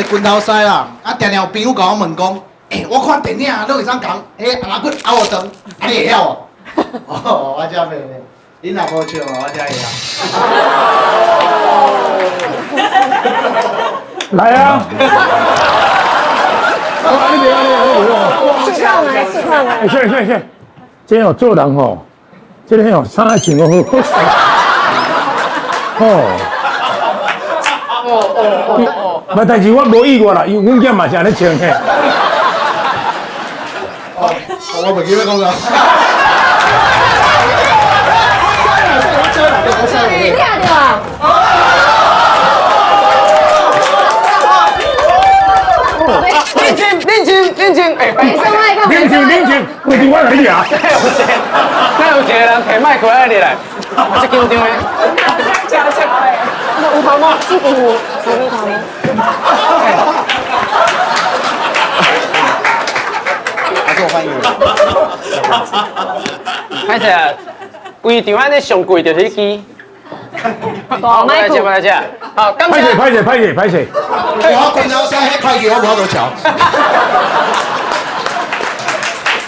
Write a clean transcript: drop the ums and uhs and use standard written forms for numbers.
個拳頭師啦，啊，定定有朋友共我問講，欸，我看電影啊，攏會使共彼頷骨拗長，啊，你會曉無？哦，我才袂咧，你若無笑，我才會曉。來啊！你別你別，試看來，試看來。謝謝謝，這哦做人吼，這个哦衫穿好好。哦。哦哦哦。無，但是我無意外啦，因為阮囝嘛是按呢穿嘿。哦，我袂記得講啥。你聽著啊！認真認真認真，哎，認真認真，我是我來掠。哪有一個人提麥克來入來？我這緊張的。真真有頭嗎？這邊有，這邊頭。還是我翻譯。歹勢啊，規場按呢上貴就是彼支。大麥克。來這，好，感謝。歹勢歹勢歹勢歹勢。我拳頭師彼開機我無法度喬。